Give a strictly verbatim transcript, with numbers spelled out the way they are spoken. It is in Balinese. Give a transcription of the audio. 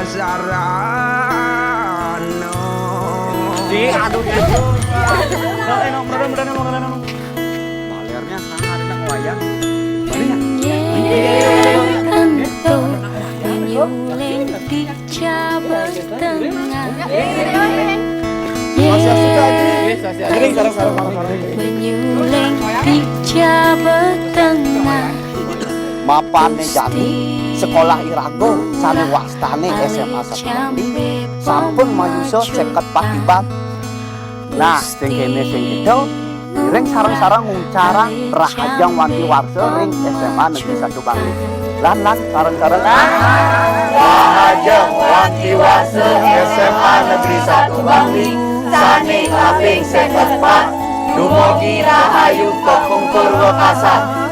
Sarano. Di, aduh, di. Nah, eh, no, mudah, mudah, mudah, mudah, mudah. Malernya sana ada nang wayang. Mana ya? Antuk menyuling di Jawa Tengah. Swastiastu, Kak Haji. Sareng, sareng, sareng, sareng, sareng. Menyuling di Jawa Tengah. Mapane jani sekolah iraga sane wastane S M A Satu Bangli sampun mayusa seket pat tiban. Nah, sing kene sing kedo, ring sareng-sareng nguncarang rahajeng wanti warsa ring S M A Negeri Satu Bangli. Lan, lan, sareng-sareng. Rahajeng wanti warsa S M A Negeri Satu Bangli sane kaping seket pat, dumugi rahayu kapungkur wekasan.